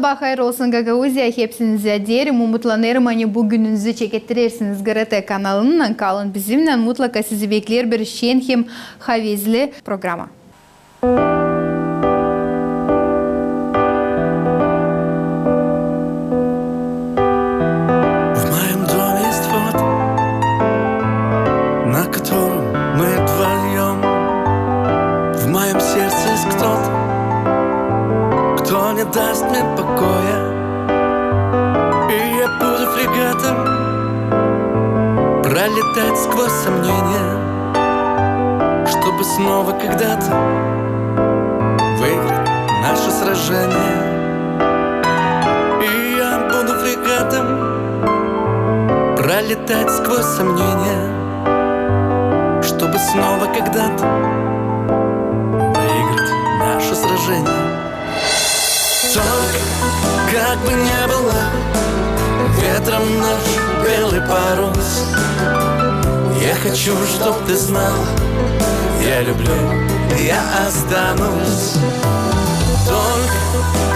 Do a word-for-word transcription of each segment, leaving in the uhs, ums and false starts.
Sabaa hayır olsun, Gagauziya, hepsinizä deerim. Umutlanêrım, ani bu gününüzü çekettirersiniz GRT kanalınnan. Kalın bizimnän, mutlaka sizi bekleer bir şen hem havezli programa. В моём доме есть фото, на котором мы вдвоём. В моём сердце есть кто-то, кто не даст мне покоя. И я буду фрегатом пролетать сквозь сомнения, чтобы снова когда-то выиграть наше сражение. И я буду фрегатом пролетать сквозь сомнения, чтобы снова когда-то выиграть наше сражение. Только как бы не было ветром наш белый парус, я хочу, чтоб ты знал, я люблю, я останусь. Только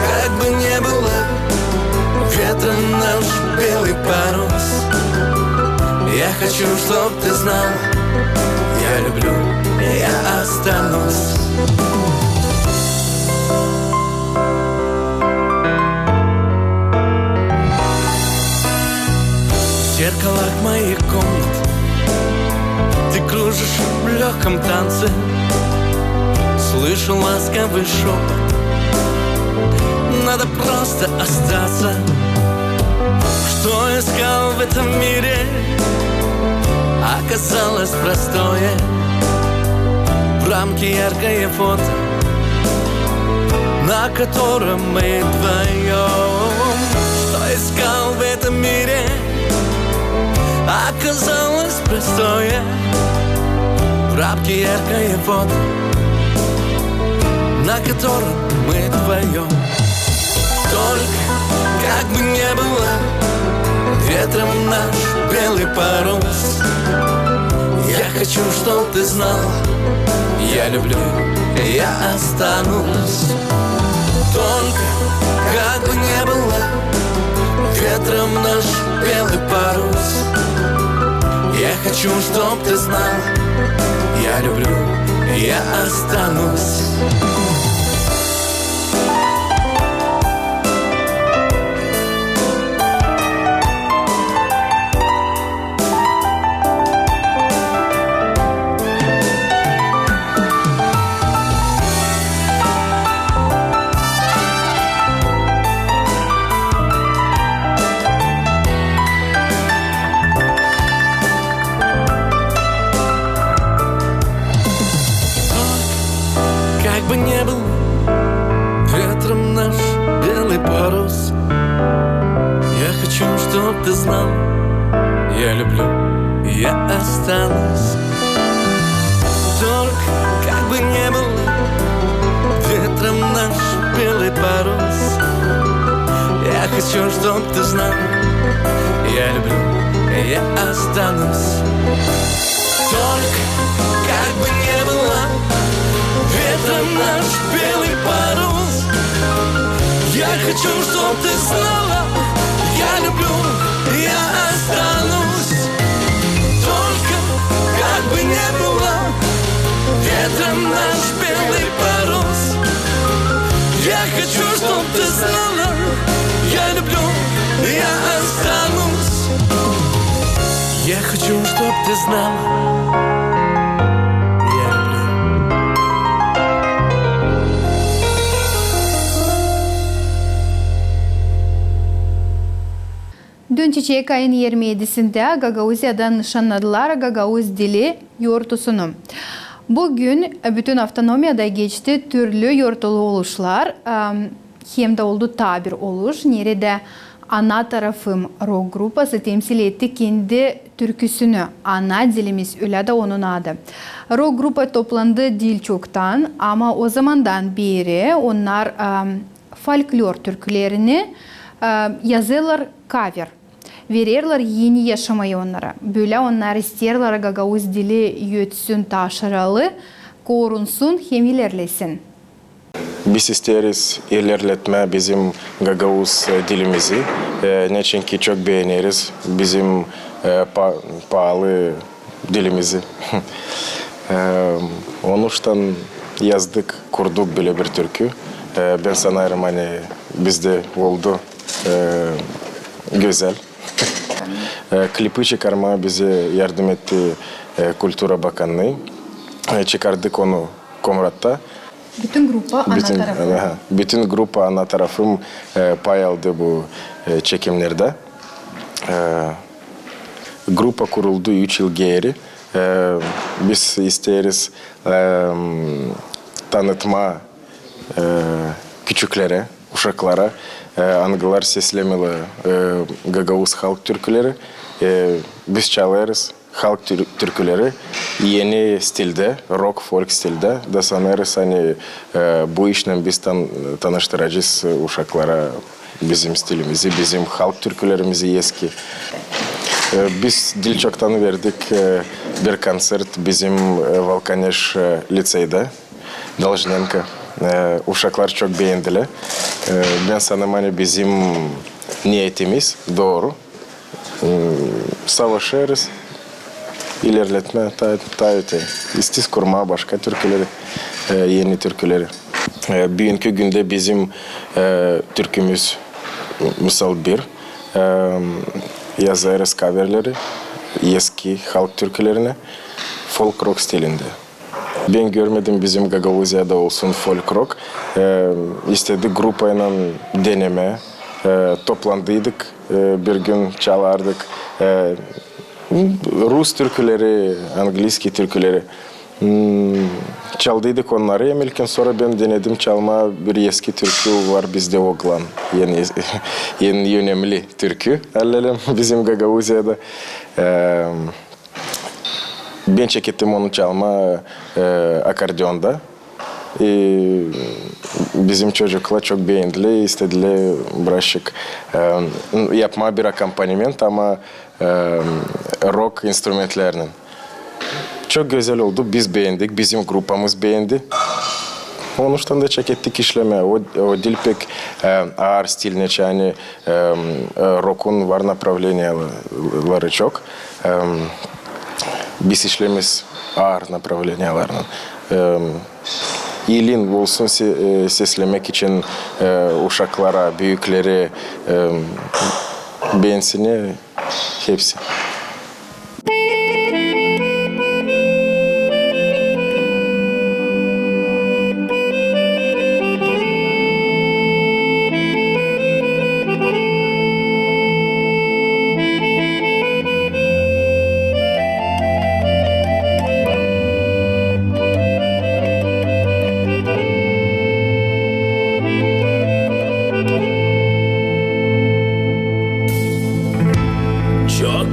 как бы не было ветром наш белый парус, я хочу, чтоб ты знал, я люблю, я останусь. В зеркалах моих комнат ты кружишь в лёгком танце. Слышу ласковый шёпот: надо просто остаться. Что искал в этом мире, оказалось простое. В рамке яркое фото, на котором мы вдвоём. Что искал в этом мире, оказалось простое. В рамке яркое фото, на котором мы вдвоём. Только как бы не было ветром наш белый парус, я хочу, чтоб ты знал, я люблю, я останусь. Только как бы не было ветром наш белый парус, я хочу, чтоб ты знал, я люблю, я останусь. Как бы не был ветром наш белый парус, я хочу, чтоб ты знал, я люблю, я останусь. Только как бы не был ветром наш белый парус, я хочу, чтоб ты знал, я люблю, я останусь. Только как бы не было ветром наш белый парус, я хочу, чтоб ты знала, я люблю, я останусь. Только как бы не было ветром наш белый парус, я хочу, чтоб ты знала, я люблю, я останусь. Я хочу, чтоб ты знала, я люблю. Dün çiçek ayın irmi edisindä Gagauziyada nışannadılar gagauz dili yortusunu. Bu gün bütün avtonomiyada geçti türlü yortulu oluşlar, am, hem dä oldu taa bir oluş, neredä "Ana tarafım" rok-grupası temsil etti kendi türküsünü, "Ana dilimiz", ölä dä onun adı. Rok-grupa toplandı diil çoktan, ama o zamandan beeri onnar, am, folklor türkülerini, am, yazêrlar kaver. Vererlär eni yaşamayı onnara. Bölä onnar isteerlär gagauz dili ötsün taa şaralı, korunsun hem ilerlesin. Biz isteeriz ilerletmää bizim gagauz, e, dilimizi, e, neçinki çok beeneriz bizim, e, pa-, paalı dilimizi. E, onuştan yazdık, kurduk bölä bir türkü. E, bän sanêrım, ani bizdä oldu, e, gözäl. E, klipi çıkarmaa bizä yardım etti, e, Kultura bakannıı. E, çıkardık onu Komratta. Bütün grupa ana tarafı. Aha, bütün grupa ana tarafım, e, pay aldı bu, e, çekimnerdä. E, grupa kuruldu üç yıl geeri. E, biz isteeriz, e, tanıtmaa, e, küçüklerä, uşaklara, e, angılar seslämeerlär, e, gagauz halk türküleri. E, biz çalêrız halk tür-, türküleri eni stildä, rok, folk stildä. Da sanêrız, ani, e, bu işlän biz tan-, tanıştıracez, e, uşaklara bizim stilimizi, bizim halk türkülerimizi eski. E, biz diil çoktan verdik, e, bir koncert bizim, e, Valkaneş, e, liţeydä, Должненко. E, uşaklar çok beendilär. E, bän sanêrım, ani bizim niyetimiz dooru. E, savaşêrız ilerletmää taa, taa öte. İsteeriz kurmaa başka türküleri, e, eni türküleri. E, büünkü gündä bizim, e, türkümüz, misal bir, e, yazêrız kaverleri eski halk türkülerinä folk-rok stilindä. Bän görmedim bizim Gagauziyada olsun folk-rok. E, istedik grupaylan denemää. E, toplandıydık, e, bir gün çalardık, e, rus türküleri, angliskiy türküleri. Hmm, çaldıydık onnarı hem ilkin, sora bän denedim çalmaa bir eski türkü var bizdä, Oglan. En, en önemli türkü, halizdän, bizim Gagauziyada. E, bän çekettim onu çalmaa, e, akordeonda. E, bizim çocuklar çok beendilär, istedilär birazcık, e, yapmaa bir akompanyement, ama, e, rok instrumentlerinin. Çok gözäl oldu, biz beendik, bizim grupamız beendi. Onuştan da çekettik işlemää. O, o diil pek, e, aar stil, neçin, ani, e, e, rokun var направлениялары çok. E, biz işleeriz aar направленияларынnan. E, ilin olsun se-, e, seslemäk için, e, uşaklara, büüklerä, e, beensinnär hepsi. Çok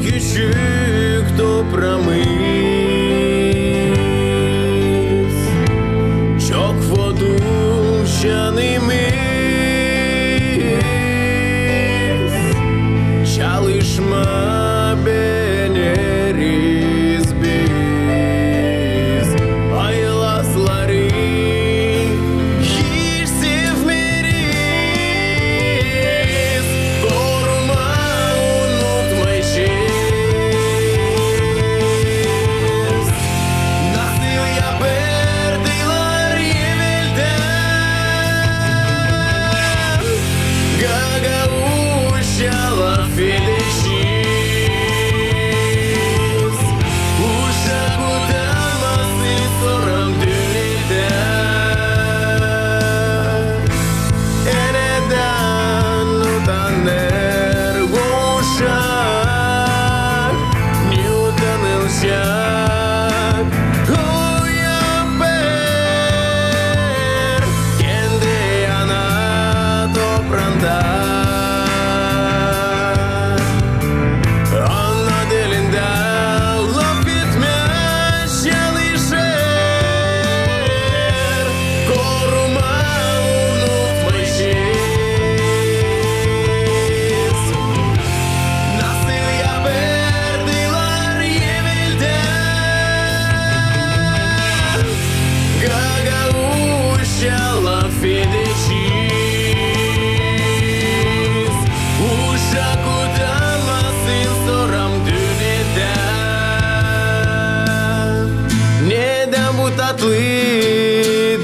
Tatlı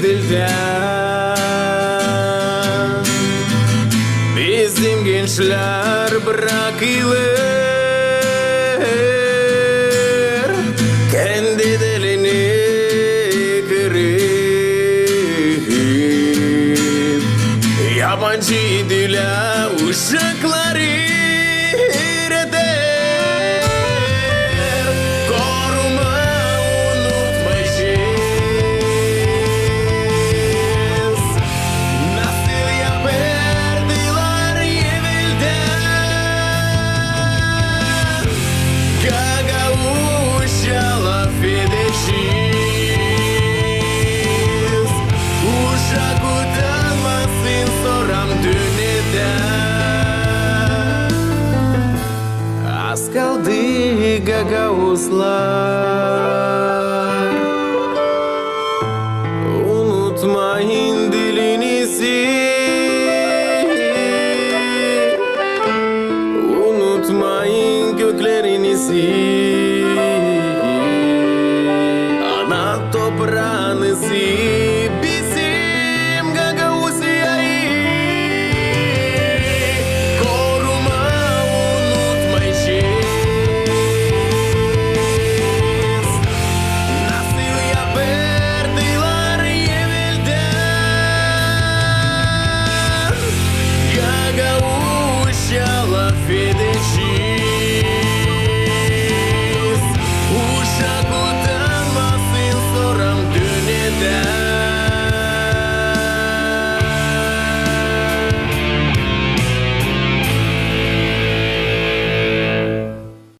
dildä bizim gençlär brakılêr kendi dilini kırıp, yabancı dildä uşakları üüreter. Koruma unutmayacez, nasıl yapardılar eveldä. Gagauzça lafedecez, uşak utanmasın, soram dönedä. Az kaldı, gagauzlar, unutmayın dilinizi, unutmayın köklerinizi, ana topraanızı, bizim Gagauziyayı. Koruma unutmayacez, nasıl yapardılar eveldä. Gagauzça lafedecez,